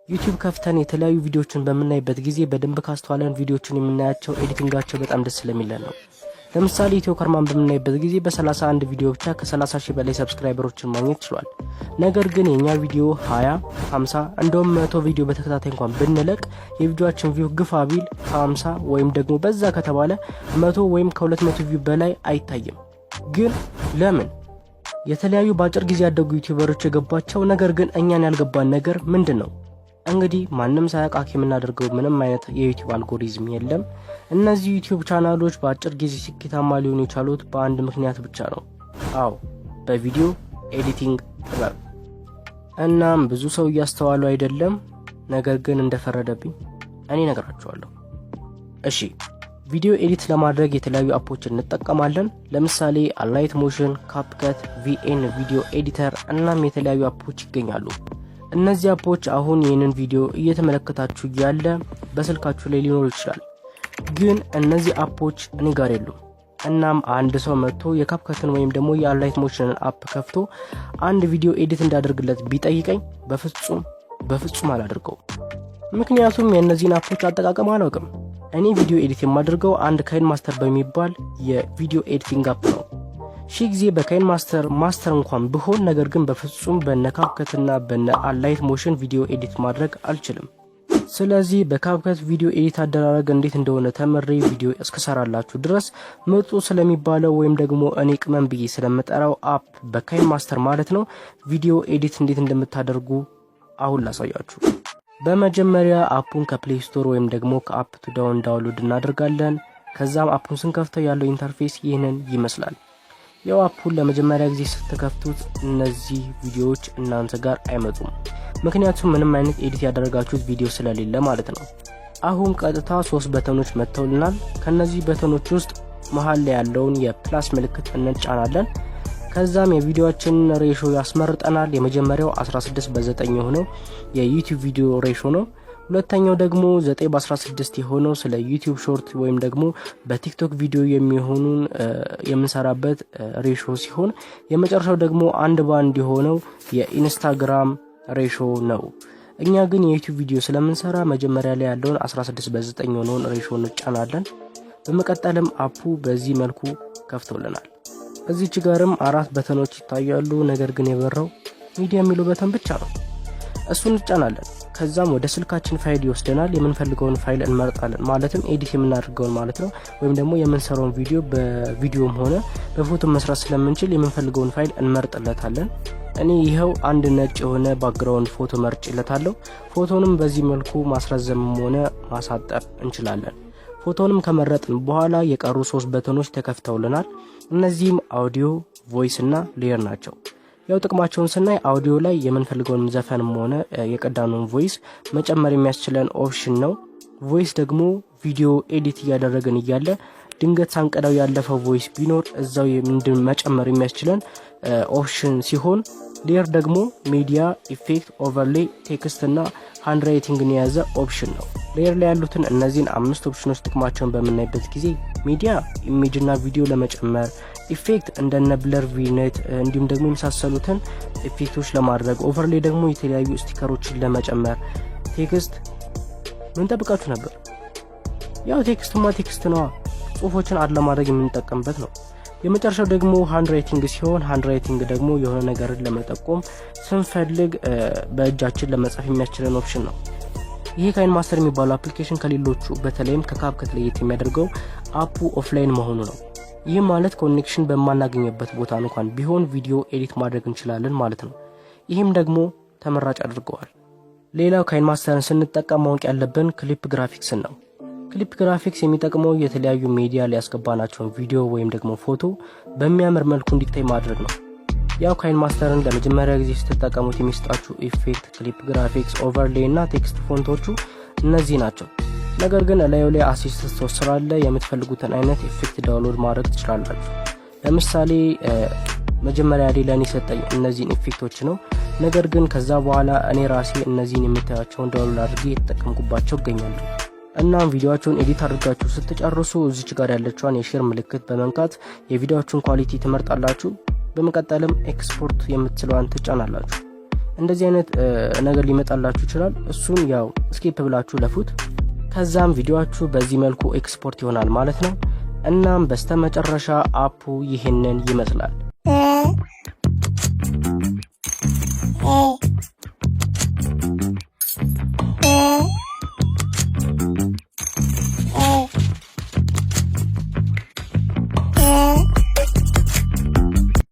ዩቲዩብ ከፍተን የተለያዩ ቪዲዮዎችን በምናይበት ጊዜ በደንብ ካስተዋለን ቪዲዮዎችን የምናያቸው editing ኣቸው በጣም ደስ ስለሚለን ነው። ለምሳሌ ኢትዮ ከርማን በምናይበት ጊዜ በ31 ቪዲዮ ብቻ ከ30 ሺህ በላይ subscriber ኦችን ማግኘት ችሏል። ነገር ግን የእኛ ቪዲዮ 20፣ 50፣ እንደውም 100 ቪዲዮ በተከታታይ እንኳን ብንለቅ የቪዲዮአችን view ግፋ ቢል ከ50 ወይም ደግሞ በዛ ከተባለ 100 ወይም ከ200 view በላይ አይታይም። ግን ለምን? የተለያዩ በአጭር ጊዜ ያደጉ YouTuber ኦች የገባቸው ነገር ግን እኛን ያልገባን ነገር ምንድን ነው? እንግዲህ ማንም ሳያውቅ hack የምናደርገው ምንም አይነት የዩቲዩብ አልጎሪዝም የለም። እነዚህ ዩቲዩብ ቻናሎች በአጭር ጊዜ ስኬታማ ሊሆኑ የቻሉት በአንድ ምክንያት ብቻ ነው። አዎ፣ በ video editing ጥበብ። እናም ብዙ ሰው እያስተዋሉ አይደለም። ነገር ግን እንደፈረደብኝ እኔ እነግራችኋለሁ። እሺ፣ ቪዲዮ edit ለማድረግ የተለያዩ app ኦችን እንጠቀማለን። ለምሳሌ Alight Motion፣ CapCut፣ VN Video Editor እናም የተለያዩ app ኦች ይገኛሉ። እነዚህ app ኦች አሁን ይህንን ቪዲዮ እየተመለከታችሁ ያለ በስልካችሁ ላይ ሊኖሩ ይችላል። ግን እነዚህ app ኦች እኔ ጋር የሉም። እናም አንድ ሰው መጥቶ የ CapCut ን ወይም ደግሞ የ Alight Motion ን app ከፍቶ አንድ ቪዲዮ edit እንዳደርግለት ቢጠይቀኝ በፍጹም በፍጹም አላደርገውም። ምክንያቱም የእነዚህን app ኦች አጠቃቀም አላውቅም። እኔ ቪዲዮ edit የማደርገው አንድ KineMaster በሚባል የ video editing app ነው። ሺህ ጊዜ በ KineMaster master እንኳን ብሆን ነገር ግን በፍጹም በነ CapCut ና በነ Alight Motion ቪዲዮ edit ማድረግ አልችልም። ስለዚህ በ CapCut ቪዲዮ edit አደራረግ እንዴት እንደሆነ ተምሬ ቪዲዮ እስክሰራላችሁ ድረስ ምርጡ ስለሚባለው ወይም ደግሞ እኔ ቅመም ብዬ ስለምጠራው app በ KineMaster ማለት ነው ቪዲዮ edit እንዴት እንደምታደርጉ አሁን ላሳያችሁ። በመጀመሪያ app ኡን ከ Play Store ወይም ደግሞ ከ Uptodown download እናደርጋለን። ከዛም app ኡን ስንከፍተው ያለው interface ይህንን ይመስላል። ያው app ኡን ለመጀመሪያ ጊዜ ስትከፍቱት እነዚህ ቪዲዮዎች እናንተ ጋር አይመጡም። ምክንያቱም ምንም አይነት edit ያደረጋችሁት ቪዲዮ ስለሌለ ማለት ነው። አሁን ቀጥታ ሶስት button ኦች መጥተውልናል። ከነዚህ button ኦች ውስጥ መሀል ላይ ያለውን የ plus ምልክት እንጫናለን። ከዛም የቪዲዮአችንን ratio ያስመርጠናል። የመጀመሪያው 16 በ9 የሆነው የዩቲዩብ ቪዲዮ ratio ነው። ሁለተኛው ደግሞ 9 በ16 የሆነው ስለ ዩቲዩብ short ወይም ደግሞ በቲክቶክ ቪዲዮ የሚሆኑን የምንሰራበት ratio ሲሆን የመጨረሻው ደግሞ 1:1 የሆነው የኢንስታግራም ratio ነው። እኛ ግን የዩቲዩብ ቪዲዮ ስለምንሰራ መጀመሪያ ላይ ያለውን 16 በ9 የሆነውን ratio እንጫናለን። በመቀጠልም app ኡ በዚህ መልኩ ከፍቶልናል። እዚች ጋርም አራት button ኦች ይታያሉ። ነገር ግን የበራው ሚዲያ የሚለው button ብቻ ነው። እሱን እንጫናለን። ከዛም ወደ ስልካችን ፋይል ይወስደናል። የምንፈልገውን ፋይል እንመርጣለን። ማለትም edit የምናደርገውን ማለት ነው። ወይም ደግሞ የምንሰራውን ቪዲዮ በቪዲዮም ሆነ በፎቶ መስራት ስለምንችል የምንፈልገውን ፋይል እንመርጥለታለን። እኔ ይኸው አንድ ነጭ የሆነ background ፎቶ መርጬለታለሁ። ፎቶንም በዚህ መልኩ ማስረዘምም ሆነ ማሳጠር እንችላለን። ፎቶንም ከመረጥን በኋላ የቀሩ ሶስት button ኦች ተከፍተውልናል። እነዚህም audio፣ voice እና layer ናቸው። ያው ጥቅማቸውን ስናይ አውዲዮ ላይ የምንፈልገውን ዘፈንም ሆነ የቀዳነውን voice መጨመር የሚያስችለን option ነው። Voice ደግሞ ቪዲዮ edit እያደረግን እያለ ድንገት ሳንቀዳው ያለፈው voice ቢኖር እዛው መጨመር የሚያስችለን option ሲሆን layer ደግሞ media፣ effect፣ overlay፣ text እና handwriting ን የያዘ option ነው። Layer ላይ ያሉትን እነዚህን አምስት ኦፕሽኖች ጥቅማቸውን በምናይበት ጊዜ media image ና ቪዲዮ ለመጨመር፣ effect እንደነ blur፣ vignette እንዲሁም ደግሞ የመሳሰሉትን effect ኦች ለማድረግ፣ overlay ደግሞ የተለያዩ sticker ኦችን ለመጨመር፣ text ምን ጠብቃችሁ ነበር? ያው text ማ text ነዋ፣ ጽሁፎችን add ለማድረግ የምንጠቀምበት ነው። የመጨረሻው ደግሞ handwriting ሲሆን handwriting ደግሞ የሆነ ነገርን ለመጠቆም ስንፈልግ በእጃችን ለመጻፍ የሚያስችለን option ነው። ይሄ KineMaster የሚባለው application ከሌሎቹ በተለይም ከ CapCut ለየት የሚያደርገው app ኡ offline መሆኑ ነው። ይህ ማለት connection በማናገኝበት ቦታ እንኳን ቢሆን ቪዲዮ edit ማድረግ እንችላለን ማለት ነው። ይህም ደግሞ ተመራጭ ያደርገዋል። ሌላው KineMaster ን ስንጠቀም ማወቅ ያለብን clip graphics ን ነው። Clip graphics የሚጠቅመው የተለያዩ ሚዲያ ላይ ያስገባናቸውን ቪዲዮ ወይም ደግሞ ፎቶ በሚያምር መልኩ እንዲታይ ማድረግ ነው። ያው KineMaster ን ለመጀመሪያ ጊዜ ስትጠቀሙት የሚሰጣችሁ effect፣ clip graphics፣ overlay እና text font ኦቹ እነዚህ ናቸው። ነገር ግን እላዩ ላይ asset store ስላለ የምትፈልጉትን አይነት effect download ማድረግ ትችላላችሁ። ለምሳሌ መጀመሪያ ላይ ለእኔ ሰጠኝ እነዚህን effect ኦች ነው። ነገር ግን ከዛ በኋላ እኔ ራሴ እነዚህን የምታያቸውን download አድርጌ የተጠቀምኩባቸው እገኛለሁ። እናም ቪዲዮአችሁን edit አድርጋችሁ ስትጨርሱ እዚች ጋር ያለችዋን የ share ምልክት በመንካት የቪዲዮአችሁን quality ትመርጣላችሁ። በመቀጠልም ኤክስፖርት የምትለዋን ትጫናላችሁ። እንደዚህ አይነት ነገር ሊመጣላችሁ ይችላል። እሱን ያው skip ብላችሁ እለፉት። ከዛም ቪዲዮአችሁ በዚህ መልኩ ኤክስፖርት ይሆናል ማለት ነው። እናም በስተመጨረሻ app ኡ ይህንን ይመስላል።